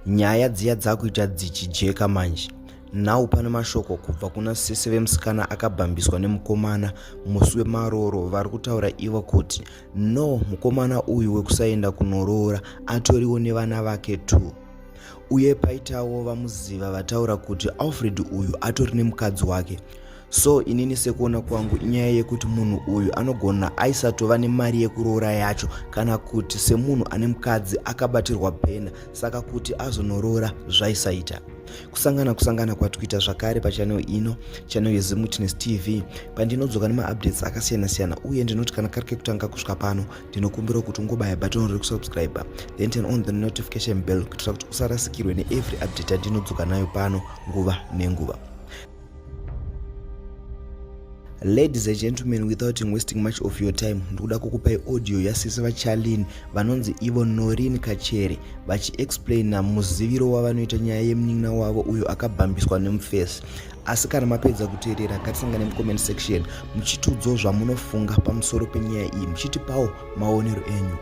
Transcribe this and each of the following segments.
Nyaya dziya dzakuita dzichijeka manje. Now pane mashoko kubva kuna sisi vemusikana akabhambiswa nemukomana musi wemaroro vari kutaura ivo kuti no mukomana uyu wekusaenda kunoroora atoriwo nevana vake too. Uye paitawo vamuziva vataura kuti Alfred uyu atori nemukadzi wake. So inini sekuona kwangu inyaya yekuti munhu uyu anogona aisatova nemari yekuroora yacho kana kuti semunhu ane mukadzi akabatirwa bhena saka kuti azonoroora zvaisaita. Kusangana kusangana kwatikuita zvakare pachanel ino, channel yeZimwitness TV, pandinodzoka nemaupdates akasiyana siyana uye ndinoti kana kari kekutanga kusvika pano ndinokumbira kuti ungobaya button rekusubscribe then turn on the notification bell kuitira kuti usarasikirwe neevery update yandinodzoka nayo pano nguva nenguva. Ladies and gentlemen, without wasting much of your time, ndikuda kukupai audio yasisi vaCharlene vanonzi ivo Noreen Kachere vachiexplaina muziviro wavanoita nyaya yemunin'ina wavo uyo akabhambiswa nemufesi. Asi kana mapedza kuteerera, ngatisangane mucomment section muchitiudzawo zvamunofunga pamusoro penyaya iyi muchitipawo maonero enyu.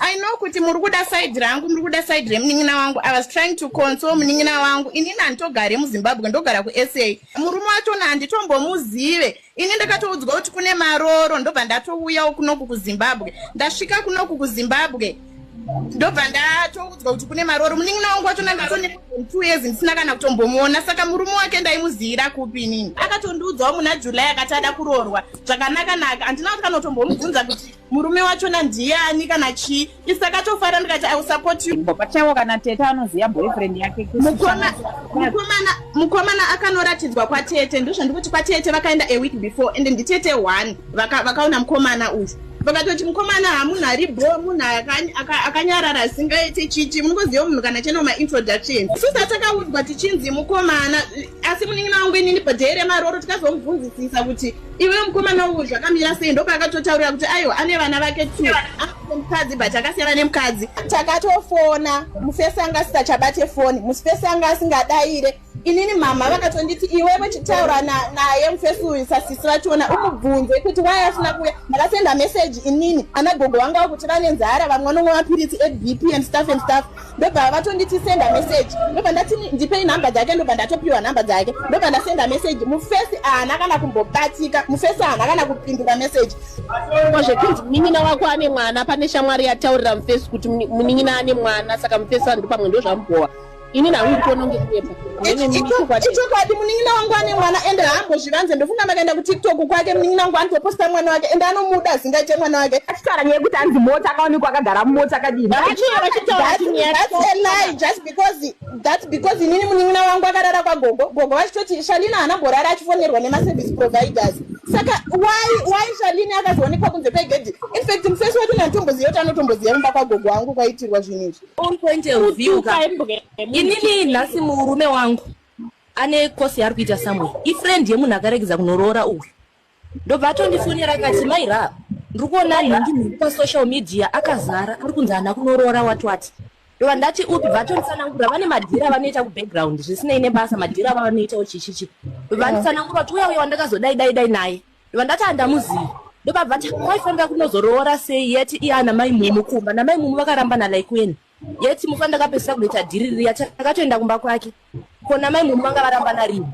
I know kuti muri kuda side rangu, muri kuda side remunin'ina wangu. I was trying to console munin'ina wangu. Inini handitogare muZimbabwe, ndogara kuSA. Murume wachona handitombomuzive. Ini ndakatoudzwa kuti kune maroro, ndobva ndatouyawo kunoku kuZimbabwe. Ndasvika kunoku kuZimbabwe, ndobva ndatoudzwa kuti kune maroro. Munin'ina wangu wachona ndatone 2 years ndisina kana kutombomuona, saka murume wake ndaimuziyira kupi inini? Akatondiudzawo muna July akati ada kuroorwa zvakanaka naka. Handina kuti kana kutombomubvunza kuti murume wachona ndiyani kana chii. Isi takatofara ndikati I will support you. Pachawo kana tete anoziva boyfriend yake. Mukomana akanoratidzwa kwatete, ndozvandikuti kwatete vakaenda a week before and nditete one vakaona mukomana uyu vakatoti mukomana hamunhu ari bo, munhu akanyarara asingaite chichi. Munongoziva munhu kana cheno maintroduction. Isusu takaudzwa tichinzi mukomana, asi munin'ina wangu inini padhee remaroro tikazomubvunzisisa kuti iwe mukomana uyu zvakamira sei, ndopaakatotaurira kuti aiwa ane vana vake two, mukadzi but akasiyana nemukadzi. Takatofona mufesi anga asisachabate foni, mufesi anga asingadaire. Inini mama vakatonditi iwewe chitaura naye mufesi uyu sasisi vachiona umubvunze kuti why asina kuuya. Ndakasenda message inini ana gogo vanga kuti vane nzara, vamwe vanomwa mapiritsi eBP and stuff and stuff. Ndobva vatonditi senda message, ndobva ndati ndipei nhamba dzake, ndobva ndatopiwa nhamba dzake, ndobva ndasenda message. Mufesi haana kana kumbobatika, mufesi haana kana kupindura message. Zvekunzi munin'ina wako ane mwana, pane shamwari yataurira mufesi kuti munin'ina ane mwana, saka mufesi ando pamwe ndozvamubhowa. Ini hangu ndikuona kunge kunyepa. Ichokwadi, munin'ina wangu ane mwana ende haambozvivanze. Ndofunga makaenda kuTikTok kwake, munin'ina wangu anotoposta mwana wake ende anomuda asingaite mwana wake. Achitaura nyaya yekuti hanzi mota akaonekwa akagara mumota akadini. That's a lie. Just because, that's because inini munin'ina wangu akarara kwagogo, gogo vachitoti Shalina haana mborara achifonerwa nemaservice providers. Saka why Shalini akazoonekwa kunze kwegedhi? In fact mufesi wacho nanditomboziva kuti anotomboziva kumba kwagogo wangu kwaitirwa zvinhu izvi. Own point of view ka, inini nhasi murume wangu ane kosi yaari kuita somewhere, ifriend yemunhu akaregedza kunoroora uyu, ndobva atondifonera akati maira ndiri kuona nhingi nhingi pasocial media akazara ari kunzi haana kunoroora wati wati. Ndobva ndati upi? Bva atonditsanangura vane madhiri avanoita kubackground zvisinei nebasa, madhiri ava vanoitawo chichichi. Ndobva anditsanangura kuti uya uya wandakazodai dai dai naye. Ndobva ndati handamuzivi. Ndobva bvati waifanira kunozoroora sei yeti iye ana mai Mumu kumba, namai Mumu vakarambana like when yeti mufa ndakapedzisa kunoita dhiri riya takatoenda kumba kwake, ko namai Mumu vanga varambana rini?